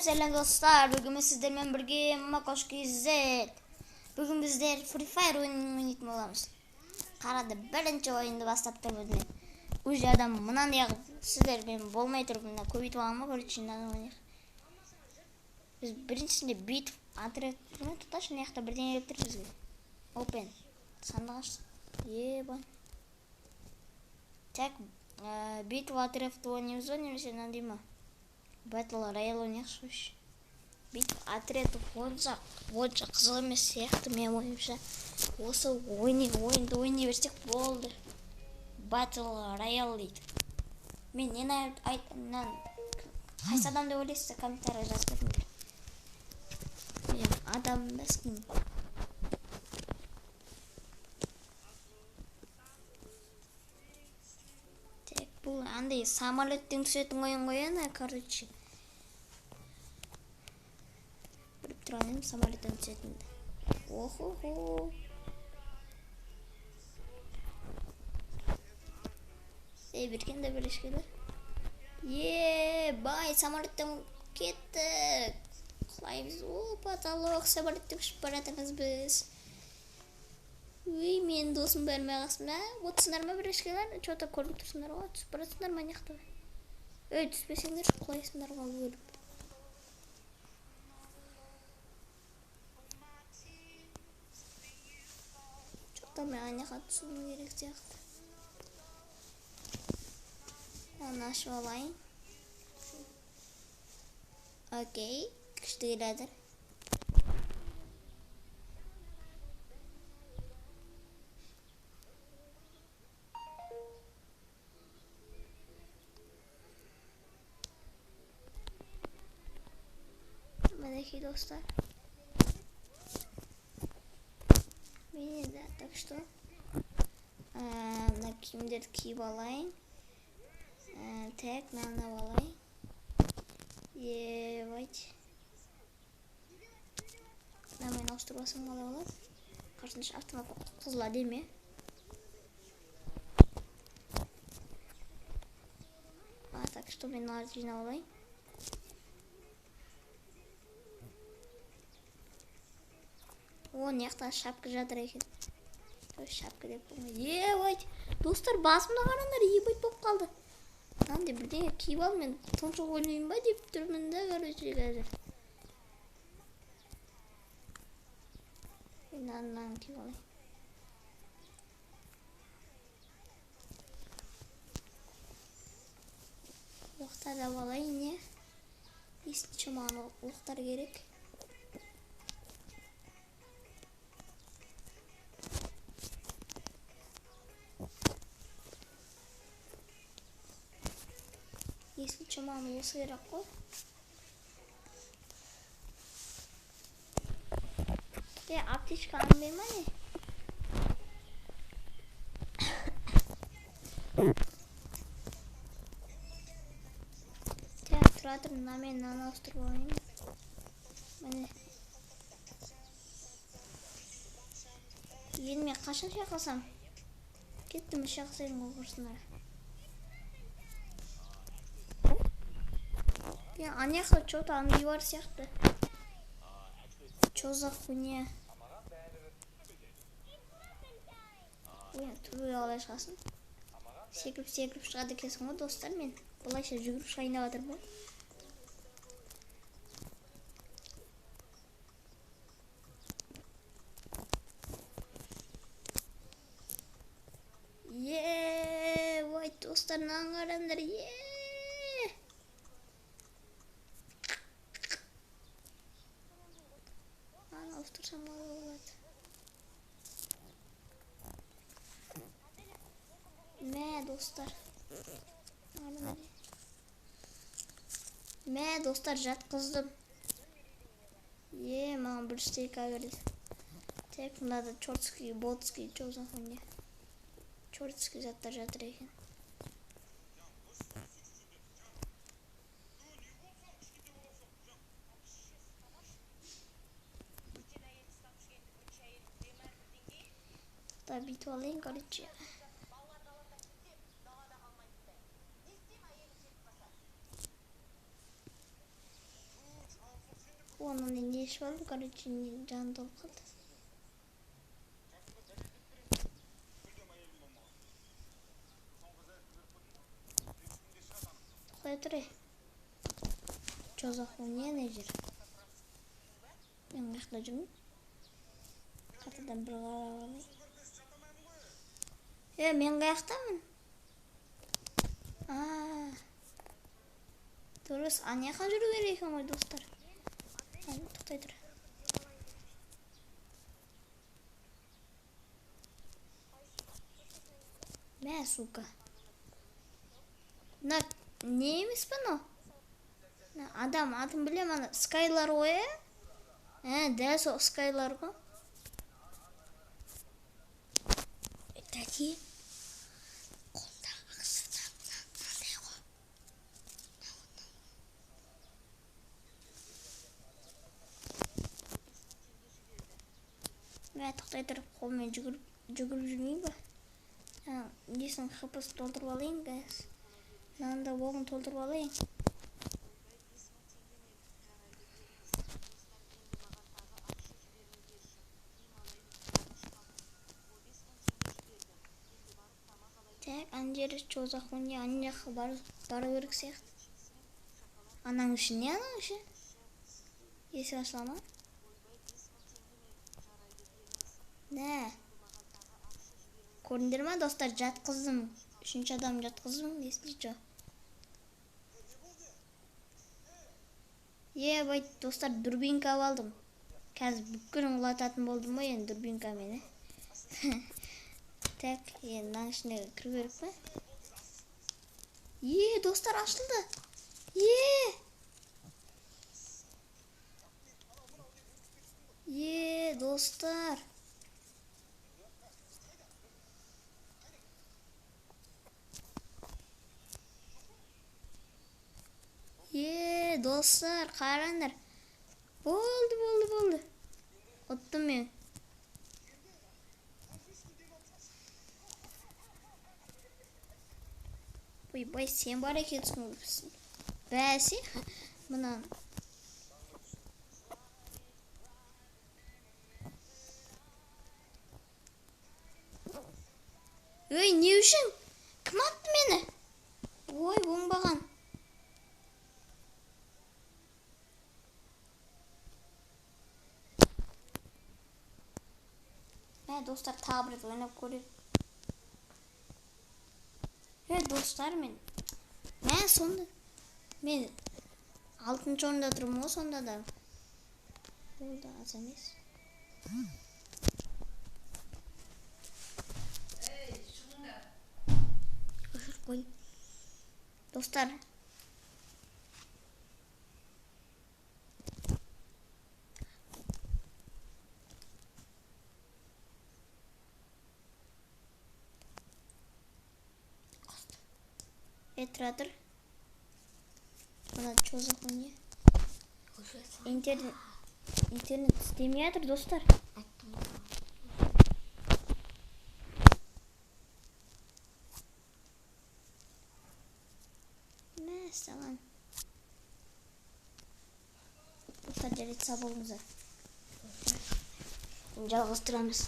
Сәлем достар, бүгін мен сіздермен бірге Макош KZ. Бүгін біздер Free Fire ойынын ойнайтын боламыз. Қарады, бірінші ойынды бастап тұрмыз мен. Уже адам мынандай сіздермен болмай тұрып мына көбейтіп аламын ғой, короче, мынаны ойнайық. Біз біріншісінде бүйтіп отряд тұташы, мына жақта бірдеңе келіп тұр бізге. Open. Сандық аш. Ебан. Так, битва отрядты ойнаймыз ғой, немесе мынандай ма? Battle Royale ойнайықшы вообще. Битва отряд онша қызық емес сияқты менің ойымша. Осы ойынды ойнай берсек болды. Battle Royale дейді. Мен нені қайсы адам деп ойлайсыздар, комментарий жазып кетіңдер. Мен адам емеспін. Так, бұл андай самолеттен түсетін ойын ғой ана, короче. Біліп тұрған едім самолеттен түсетінді. Охо-хо. Ей, берген де бірешкелер. Е, бай, самолеттен кеттік. Құлаймыз. О, потолок, самолеттен ұшып бара жатырмыз біз. Үй, менің досым бәрі қасымда. Отырсыңдар ма бірешкелер? Чё-то көрініп тұрсыңдар ғой. Түсіп бара жатсыңдар ма ана жақта? Ей, түспесеңдер құлайсыңдар ғой өліп. Чё-то мен ана жаққа түсуім керек сияқты. Оны ашып алайын. Окей, күшті келеді. Мінекей достар. Мен енді, так что, мына киімдерді киіп алайын. Так, мынаны алайын. Ебать. Мына мен ауыстырып алсам қалай болады? Қарасаңшы, автомат қызыл әдемі. Так что мен мыналарды жинап алайын. О, мына жақта шапка жатыр екен. Ой, шапка деп болмайды. Ебать, достар, басымда қараңдар, ебать болып қалды. Мынандай бірдеңе киіп алдым, мен тұншығып өлмеймін ба деп тұрмын да, короче, қазір. Мынаны киіп алайын. Оқтарды алып алайын, не? Бесінші маған оқтар керек. Если что, маған осы керек қой. Е, аптечка алынбай ма не? Так, тұра тұр, мына мен мынаны ауыстырып алайын. Міне. Енді мен қашан шайқасам? Кеттім, шайқасайын ғой құрсындар. Ана жақта чё-то андай бар сияқты. Чё за хуйня? Ой, түбі қалай шығасың? Секіріп-секіріп шығады екенсің ғой, достар, мен. Былайша жүгіріп шығайын деп жатырмын ғой. Е, ой, достар, мынаны қараңдар, е. Ауыстырсам қалай болады? Мә, достар. Мә, достар, жатқыздым. Е, маған бір стейка берді. Так, мынада чёртский, ботский, чё за хуйня? Чёртский заттар жатыр екен. Да, бүйтіп алайын, короче. Оны не ішіп алдым, короче, жаным толып қалды. Тоқтай тұр, ей. Чё за хуйня ана жер? Мен қай жақта жүрмін? Қайтадан бір қарап алайын. Е, мен қай жақтамын? Дұрыс, ана жаққа жүру керек екен ғой, достар. Тоқтай тұр. Мә, сука. Мына не емес пе мынау? Мына адам атын білемін, ана Скайлар ғой, ә? Ә, дәл сол Скайлар ғой. Тәте, қолымдағы ақша мынандай ғой. Мә, тоқтай тұр, қолыммен жүгіріп жүрмейін ба? Несін хпсын толтырып алайын қазір. Мынаны да оғын толтырып алайын. Так, ана жері чё за хуйня, ана жаққа бару керек сияқты. Ананың іші не, ананың іші? Есік ашыла ма? Нә. Көрдіңдер ма, достар, жатқыздым. Үшінші адам жатқыздым, если чё. Е, бай, достар, дурбинка алдым. Қазір бүкілін құлататын болдым ғой енді дурбинкамен, ә? Так, енді мынаның ішіне кіру керек па? Е, достар, ашылды. Е! Е, достар. Е, достар, қараңдар. Болды, болды, болды. Ұттым мен. Ойбай, сен бар екенсің ғой. Бәсе, мына. Ой, не үшін? Кім атты мені? Ой, оңбаған. Мә, достар, тағы бір рет ойнап көрейік. Е, достар, мен. Мә, сонда. Мен алтыншы орында тұрмын ғой сонда да. Ол да аз емес. Өшіріп қой. Достар. Тұра тұр. Мына чё за хуйня? Интернет істемей жатыр, достар. Мәссаған. Достар, жарайды, сау болыңыздар. Енді жалғастырамыз.